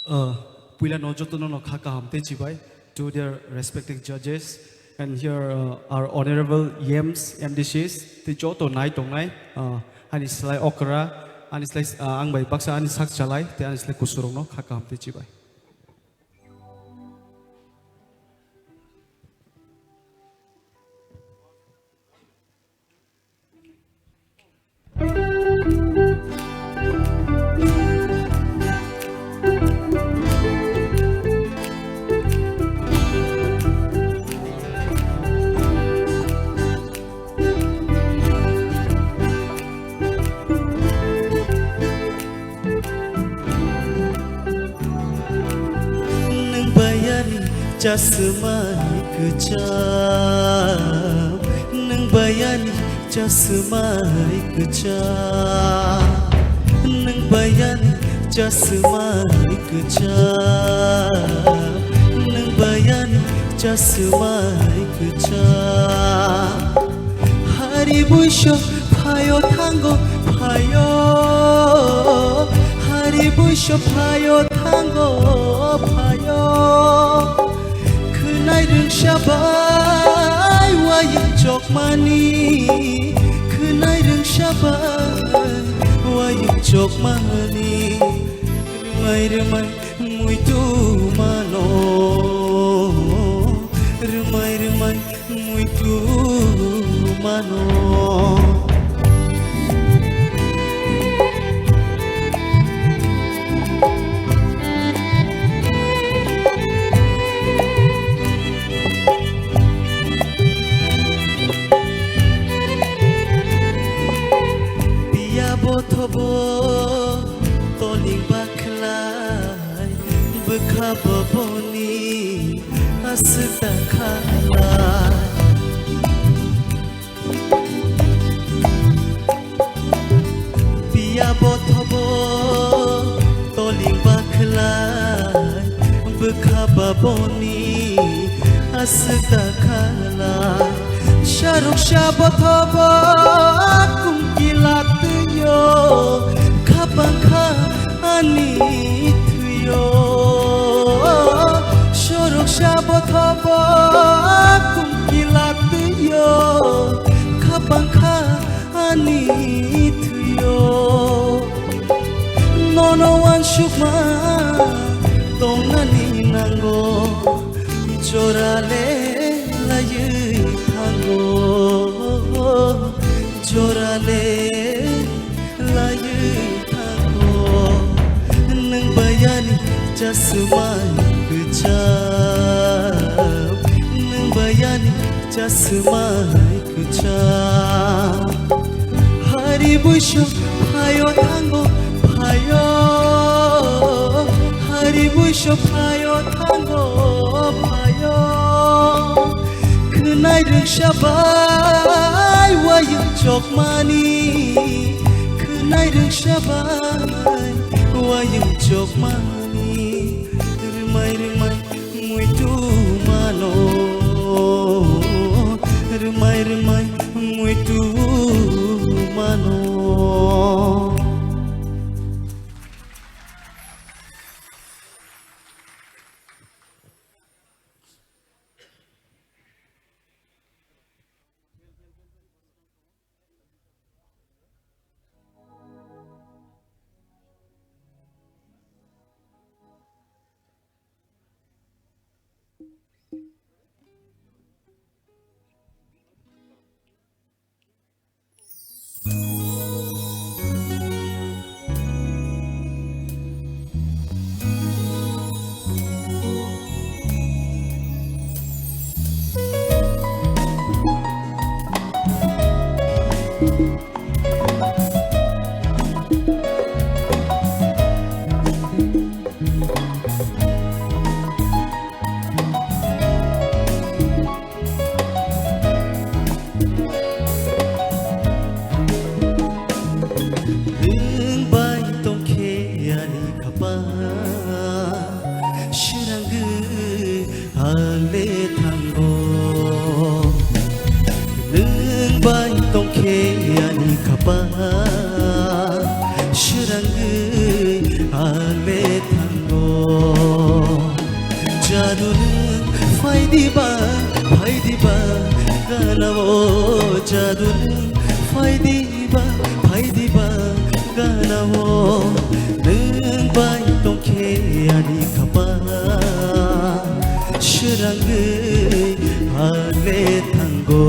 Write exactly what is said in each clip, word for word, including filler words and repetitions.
Uh, puila no joto no no kha kaham tei chibai to their respected judges, and here, uh, our honorable E Ms, M D Cs, tei joto nai tongnai, uh, ani slai okra, ani slai, uh, ang bai baksa ani sak chalai, tei ani slai kusurok no kha kaham tei chibai. Nwng bayani chasmai kwcham, nwng bayani chasmai kwcham, nwng bayani chasmai kwcham, nwng bayani chasmai kwcham. Hari buiso phaio thango phaio, hari buiso phaio thango phaio. Khwnai rwngsa bai wayung chokmani, khwnai rwngsa bai wayung chokmani. Rwmai rwmai muitu mano, rwmai rwmai muitu mano. Piya bothobo toling bakhlai. Bwkha boboni aswk ta khala. Piya bothobo toling bakhlai. Bwkha boboni aswk ta khala. Saruk sa bothobo kumki laktwio. Khapang kha ani thwio. Sorok sa bothobo kumki laktwio. Khapang kha ani thwio. Nono wansukma tongnani nango. Jorale laywi thango, jorale laywi thango. Nwng bayani chasmai kwcham, nwng bayani chasmai kwcham. Hari buiso phaio thango phaio, hari buiso phaio thango phaio. Khwnai rwngsa bai wayung chokmani, khwnai rwngsa bai wayung chokmani. Rwmai rwmai muitu mano, rwmai rwmai muitu mano. Diba, phai diba, gana o jadu nwng. Phai diba, phai diba, gana o. Nwng bai tongkhe ani khapang, swrangwi hale thango.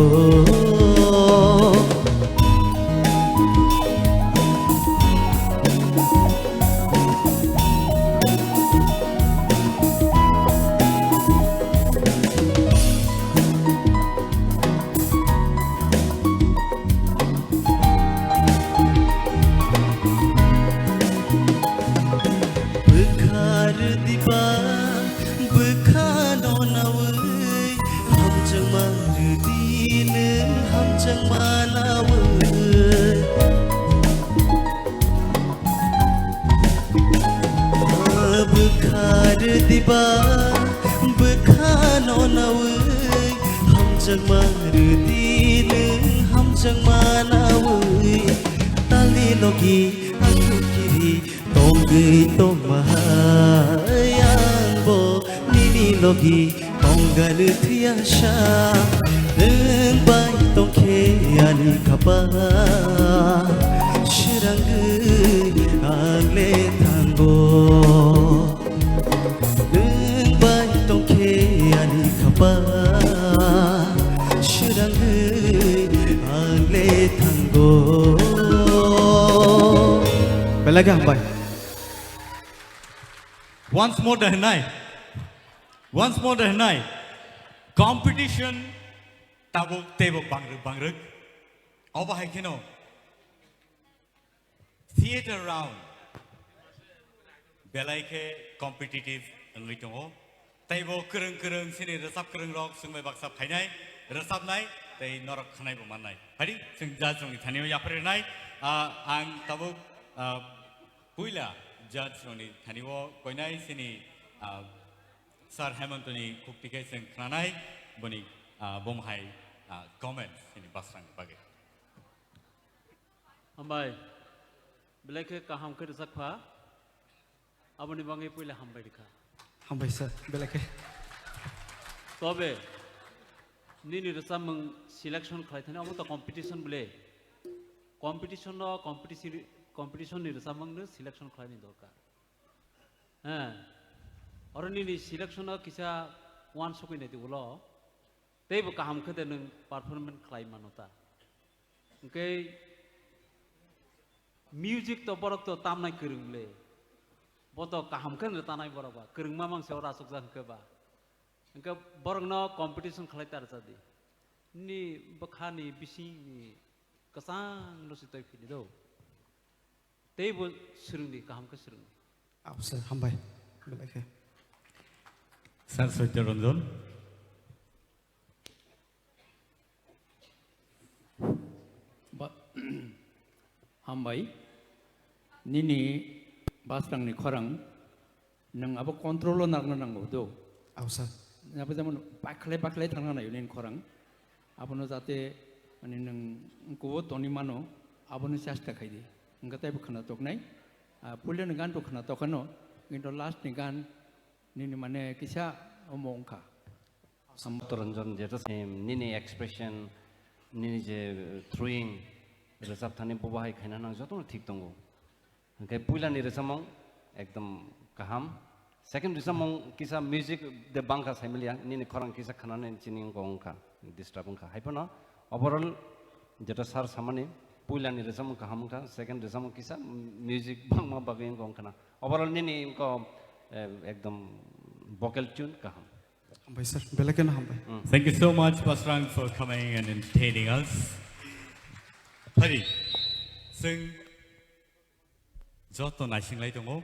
Bwkha rwdiba, bwkhano nawi, hamjakma rwdi nwng hamjakma nawi. Bwkha rwdiba, bwkhano nawi, hamjakma rwdi nwng hamjakma nawi. Talni logi akhukiri tongwi tongma hai angbo nini logi tongganw thwiya sa. Nwng bai tongkhe ani khapang, swrangwi ang le thango. Nwng bai tongkhe ani khapang, swrangwi ang le thango. Belai khe hambai. Once more da hwnai. Once more da hwnai. Competition tabuk teibo bangrwk bangrwk. Obo hai kheno theater round belai khe competitive wngwi tongo. Teibo kwrwng kwrwng chini rwchap kwrwng rok chwngbai baksa phainai, rwchapnai tei norok khwnaibo mannai. Phadi chwng judge rokni thani o yapharwi rwnai. Ah, ang tabuk, ah, puila judge rokni thani o koinai chini, ah, Sir Hemantoni khukti khe chwng khnanai boni, ah, bomo hai, ah, comments chini Basrangni bagwi. Hambai. Belai khe kaham khe rwchap kha. Aboni bagwi puila hambai rwkha. Hambai sir, belai khe. Tobe, nini rwchapmung selection khlai thani, omo to competition bole. Competition no, competition, competition ni rwchapmung no selection khlaini dorkar. He. Oro nini selection no kisa uansukwi naidi ulo. Teibo kaham khe de nwng performance khlai mano ta. Hwnkhe music to borok to tamnai kwrwng le. Bo to kaham khe no tanai borok ba. Kwrwngma mang se ora aswkjak hwnkhe ba. Hwnkhe borokno competition khlai ta rwchadi. Nini bwkhani bisingni kwchangno se twi phini do. Teibo swrwngdi, kaham khe swrwngdi. Aw, sir, hambai. Belai khe. Sir Satya Ranjan. Ba-, hambai. Nini Basrangni khorang nwng abo control o narwkna nango do. Aw, sir. Abo jemon bakhlai bakhlai thangna naio nini khorang. Abono jate mane nwng kubo toni mano, abono chesta khaidi. Hwnkhe teibo khwnathoknai. Ah, puilani gan to khwnathokhano, kintu last ni gan nini mane kisa omo wngkha. Toronjon, jeta same, nini expression, nini je throwing, rwchap thani bobo hai khaina nang jotono thik tongo. Hwnkhe puilani rwchapmung ekdom kaham. Second rwchapmung kisa music de bangkha saimaliya, nini khorang kisa khanani chini wngkha, wngkha, disturb wngkha. Haiphano overall jeta sir samani puilani rwchapmung kaham wngkha, second rwchapmung kisa music bangma bagwi wngkha wngkhana. Overall nini wngkha, eh, ekdom vocal tune kaham. Hambai sir, belai kheno hambai. Mm. Thank you so much, Basrang, for coming and entertaining us. Phari, chwng joto naisinglai tongo.